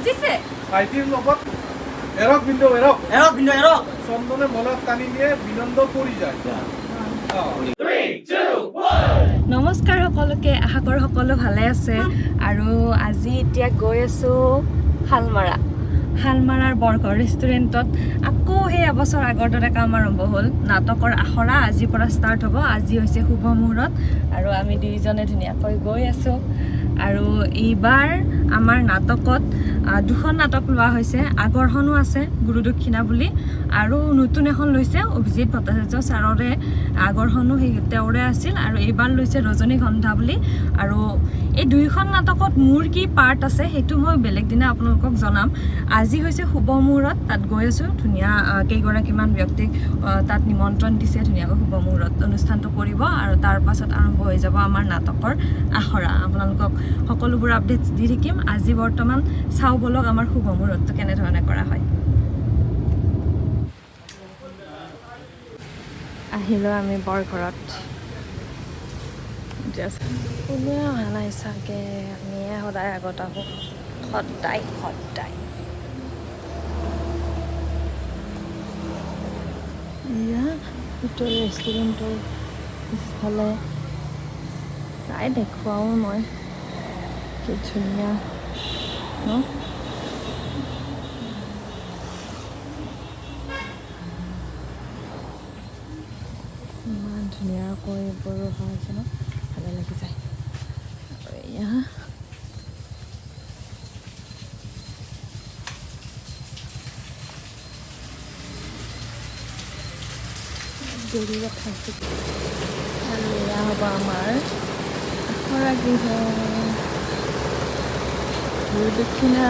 বুজিছে? ভাইটিৰ লগত এৰক বিন্দু, এৰক। এৰক বিন্দু, এৰক। চন্দনে মলক টানি নিয়ে, বিনন্দ পৰি যায়। নমস্কাৰ সকলোকে, আশা কৰোঁ সকলো ভালে আছে। আৰু আজি এতিয়া গৈ আছোঁ শালমাৰা, শালমাৰাৰ বৰঘৰ ৰেষ্টুৰেণ্টত আকৌ সেই এবছৰ আগৰ দৰে কাম আৰম্ভ হ'ল। নাটকৰ আখৰা আজিৰ পৰা ষ্টাৰ্ট হ'ব। আজি হৈছে শুভ মুহূৰ্ত আৰু আমি দুয়োজনে ধুনীয়াকৈ গৈ আছোঁ। আৰু এইবাৰ আমাৰ নাটকত দুখন নাটক লোৱা হৈছে। আগৰখনো আছে গুৰুদক্ষিণা বুলি, আৰু নতুন এখন লৈছে অভিজিত ভট্টাচাৰ্য ছাৰৰে। আগৰখনো সেই তেওঁৰে আছিল, আৰু এইবাৰ লৈছে ৰজনীগন্ধা বুলি। আৰু এই দুয়োখন নাটকত মোৰ কি পাৰ্ট আছে সেইটো মই বেলেগ দিনা আপোনালোকক জনাম। আজি হৈছে শুভ মুহূৰ্ত, তাত গৈ আছোঁ। ধুনীয়া কেইগৰাকীমান ব্যক্তিক তাত নিমন্ত্ৰণ দিছে, ধুনীয়াকৈ শুভ মুহূৰ্ত অনুষ্ঠানটো কৰিব আৰু তাৰ পাছত আৰম্ভ হৈ যাব আমাৰ নাটকৰ আখৰা। আপোনালোকক সকলোবোৰ আপডেটছ দি থাকিম। আজি বৰ্তমান চাওঁ ব'লক আমাৰ শুভ মুহূৰ্তটো কেনেধৰণে কৰা হয়। আহিলোঁ আমি বৰঘৰত। কোনোৱে অহা নাই চাগে, আমিয়ে সদায় আগত আহোঁ, সদায় সদায়। এয়া ভিতৰৰ ৰেষ্টুৰেণ্টৰ পিছফালে প্ৰায় দেখুৱাও মই, কি ধুনীয়া ন। ইমান ধুনীয়াকৈ এইবোৰ ৰখা হৈছে ন, ভালে লাগি যায়। আৰু এয়া গৰু ৰখা আছে। আৰু এয়া হ'ব আমাৰ আখৰা গৃহ, গুৰুদক্ষিণা।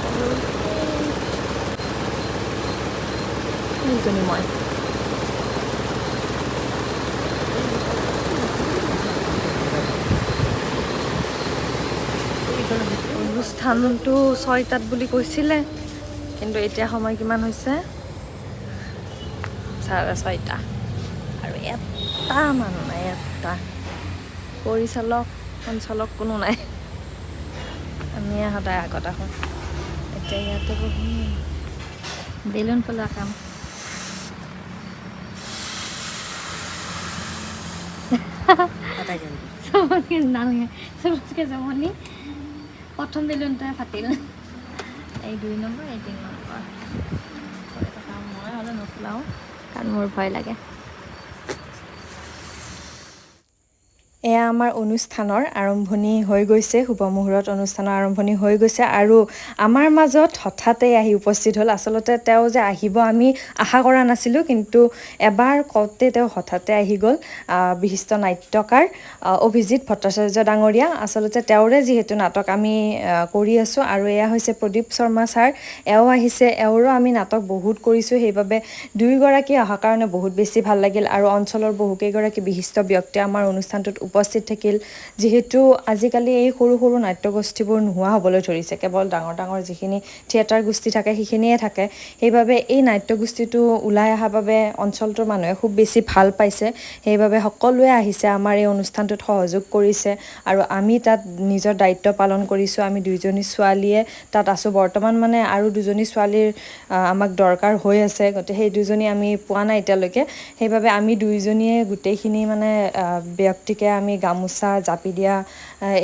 আৰু সেইজনী মই। অনুষ্ঠানটো 6টাত বুলি কৈছিলে, কিন্তু এতিয়া সময় কিমান হৈছে? 6:30। আৰু এটা মানুহ নাই, এটা পৰিচালক সঞ্চালক কোনো নাই। আমি সদায় আগত আহোঁ। এতিয়া ইয়াতে বহিম, বেলুন ফুলোৱা কাম। চবতকে নালাগে, চবতকে জমনি প্ৰথম বেলুনটোৱে ফাটিল। এই 2 নম্বৰ, এই 3 নম্বৰ। মই হ'লে নুফুলাওঁ, কাৰণ মোৰ ভয় লাগে। এয়া আমাৰ অনুষ্ঠানৰ আৰম্ভণি হৈ গৈছে, শুভ মুহূৰ্ত অনুষ্ঠানৰ আৰম্ভণি হৈ গৈছে। আৰু আমাৰ মাজত হঠাতে আহি উপস্থিত হ'ল। আচলতে তেওঁ যে আহিব আমি আশা কৰা নাছিলোঁ, কিন্তু এবাৰ কওঁতে তেওঁ হঠাতে আহি গ'ল। বিশিষ্ট নাট্যকাৰ অভিজিত ভট্টাচাৰ্য ডাঙৰীয়া। আচলতে তেওঁৰে যিহেতু নাটক আমি কৰি আছোঁ। আৰু এয়া হৈছে প্ৰদীপ শৰ্মা ছাৰ, এওঁ আহিছে। এওঁৰো আমি নাটক বহুত কৰিছোঁ, সেইবাবে দুয়োগৰাকী অহাৰ কাৰণে বহুত বেছি ভাল লাগিল। আৰু অঞ্চলৰ বহুকেইগৰাকী বিশিষ্ট ব্যক্তি আমাৰ অনুষ্ঠানটোত উপস্থিত থাকিল। যিহেতু আজিকালি এই সৰু সৰু নাট্যগোষ্ঠীবোৰ নোহোৱা হ'বলৈ ধৰিছে, কেৱল ডাঙৰ ডাঙৰ যিখিনি থিয়েটাৰ গোষ্ঠী থাকে সেইখিনিয়ে থাকে। সেইবাবে এই নাট্যগোষ্ঠীটো ওলাই অহাৰ বাবে অঞ্চলটোৰ মানুহে খুব বেছি ভাল পাইছে। সেইবাবে সকলোৱে আহিছে, আমাৰ এই অনুষ্ঠানটোত সহযোগ কৰিছে। আৰু আমি তাত নিজৰ দায়িত্ব পালন কৰিছোঁ। আমি দুইজনী ছোৱালীয়ে তাত আছোঁ বৰ্তমান, মানে আৰু দুজনী ছোৱালীৰ আমাক দৰকাৰ হৈ আছে, গতিকে সেই দুজনী আমি পোৱা নাই এতিয়ালৈকে। সেইবাবে আমি দুইজনীয়ে গোটেইখিনি মানে ব্যক্তিকে আমি গামোচা জাপি দিয়া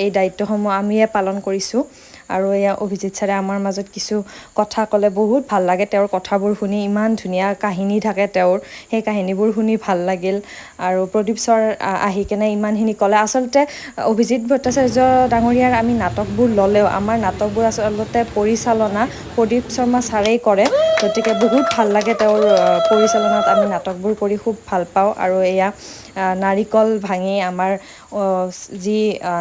এই দায়িত্বসমূহ আমিয়ে পালন কৰিছোঁ। আৰু এয়া অভিজিত ছাৰে আমাৰ মাজত কিছু কথা ক'লে, বহুত ভাল লাগে তেওঁৰ কথাবোৰ শুনি। ইমান ধুনীয়া কাহিনী থাকে তেওঁৰ, সেই কাহিনীবোৰ শুনি ভাল লাগিল। আৰু প্ৰদীপ ছাৰ আহি কেনে ইমানখিনি ক'লে। আচলতে অভিজিত ভট্টাচাৰ্য ডাঙৰীয়াৰ আমি নাটকবোৰ ল'লেও আমাৰ নাটকবোৰ আচলতে পৰিচালনা প্ৰদীপ শৰ্মা ছাৰেই কৰে, গতিকে বহুত ভাল লাগে তেওঁৰ পৰিচালনাত আমি নাটকবোৰ কৰি খুব ভাল পাওঁ। আৰু এয়া নাৰিকল ভাঙি আমাৰ যি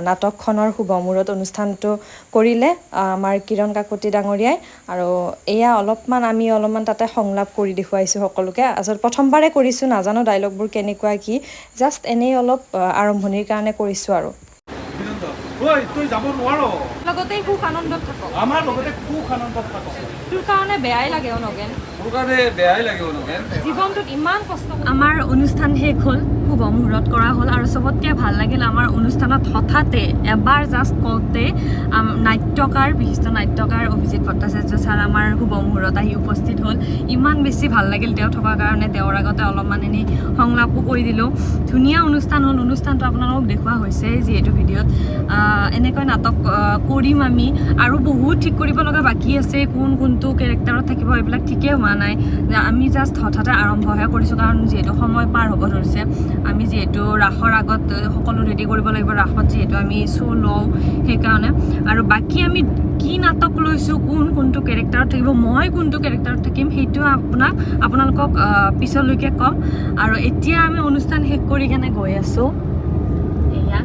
নাটকখনৰ শুভ মুহূৰ্ত অনুষ্ঠানটো কৰিলে আমাৰ কিৰণ কাকতি ডাঙৰীয়াই। আৰু এয়া অলপমান আমি অলপমান তাতে সংলাপ কৰি দেখুৱাইছোঁ সকলোকে। আচলতে প্ৰথমবাৰে কৰিছোঁ, নাজানো ডাইলগবোৰ কেনেকুৱা কি, জাষ্ট এনেই অলপ আৰম্ভণিৰ কাৰণে কৰিছোঁ। আৰু তই যাব নোৱাৰ, লগতে সুখ আনন্দত থাকক, আমাৰ লগতে সুখ আনন্দত থাকক। তোৰ কাৰণে বেয়াই লাগে অ নগেন, মোৰ কাৰণে বেয়াই লাগে অ নগেন, জীৱনটোত ইমান কষ্ট। আমাৰ অনুষ্ঠান শেষ হ'ল, শুভ মুহূৰ্ত কৰা হ'ল। আৰু চবতকৈ ভাল লাগিল আমাৰ অনুষ্ঠান অনুষ্ঠানত হঠাতে এবাৰ জাষ্ট কওঁতে নাট্যকাৰ, বিশিষ্ট নাট্যকাৰ অভিজিত ভট্টাচাৰ্য ছাৰ আমাৰ শুভ মুহূৰ্তত আহি উপস্থিত হ'ল। ইমান বেছি ভাল লাগিল তেওঁ থকাৰ কাৰণে। তেওঁৰ আগতে অলপমান এনেই সংলাপো কৰি দিলোঁ। ধুনীয়া অনুষ্ঠান হ'ল। অনুষ্ঠানটো আপোনালোকক দেখুওৱা হৈছে যিহেতু ভিডিঅ'ত। এনেকৈ নাটক কৰিম আমি আৰু বহুত ঠিক কৰিব লগা বাকী আছে। কোন কোনটো কেৰেক্টাৰত থাকিব এইবিলাক ঠিকেই হোৱা নাই। যে আমি জাষ্ট হঠাতে আৰম্ভহে কৰিছোঁ, কাৰণ যিহেতু সময় পাৰ হ'ব ধৰিছে। আমি যিহেতু ৰাসৰ আগত সকলো ৰেডি কৰিব লাগিব, ৰাসত যিহেতু আমি শ্ব' লওঁ সেইকাৰণে। আৰু বাকী আমি কি নাটক লৈছোঁ, কোন কোনটো কেৰেক্টাৰত থাকিব, মই কোনটো কেৰেক্টাৰত থাকিম, সেইটো আপোনালোকক পিছলৈকে ক'ম। আৰু এতিয়া আমি অনুষ্ঠান শেষ কৰি কেনে গৈ আছোঁ। এয়া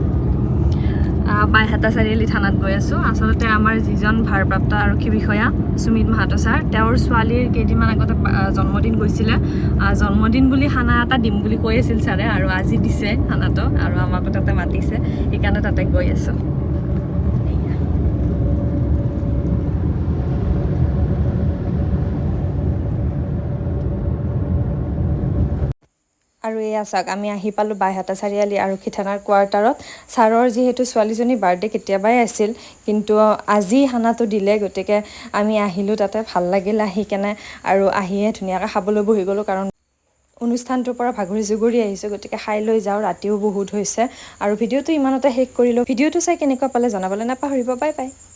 বাইহাটা চাৰিআলি থানাত গৈ আছোঁ। আচলতে আমাৰ যিজন ভাৰপ্ৰাপ্ত আৰক্ষী বিষয়া সুমিত মাহাতো ছাৰ, তেওঁৰ ছোৱালীৰ কেইদিনমান আগতে জন্মদিন গৈছিলে। জন্মদিন বুলি খানা এটা দিম বুলি কৈ আছিল ছাৰে, আৰু আজি দিছে খানাটো আৰু আমাকো তাতে মাতিছে, সেইকাৰণে তাতে গৈ আছোঁ। এয়া। আৰু এয়া চাওক, আমি আহি পালোঁ বাইহাটা চাৰিআলি আৰক্ষী থানাৰ কোৱাৰ্টাৰত। ছাৰৰ যিহেতু ছোৱালীজনীৰ বাৰ্থডে কেতিয়াবাই আছিল, কিন্তু আজি খানাটো দিলে, গতিকে আমি আহিলোঁ তাতে। ভাল লাগিল আহি কেনে, আৰু আহিয়ে ধুনীয়াকৈ খাবলৈ বহি গ'লোঁ, কাৰণ অনুষ্ঠানটোৰ পৰা ভাগৰি জুগৰি আহিছোঁ, গতিকে খাই লৈ যাওঁ। ৰাতিও বহুত হৈছে। আৰু ভিডিঅ'টো ইমানতে শেষ কৰিলোঁ। ভিডিঅ'টো চাই কেনেকুৱা পালে জনাবলৈ নাপাহৰিব। Bye bye.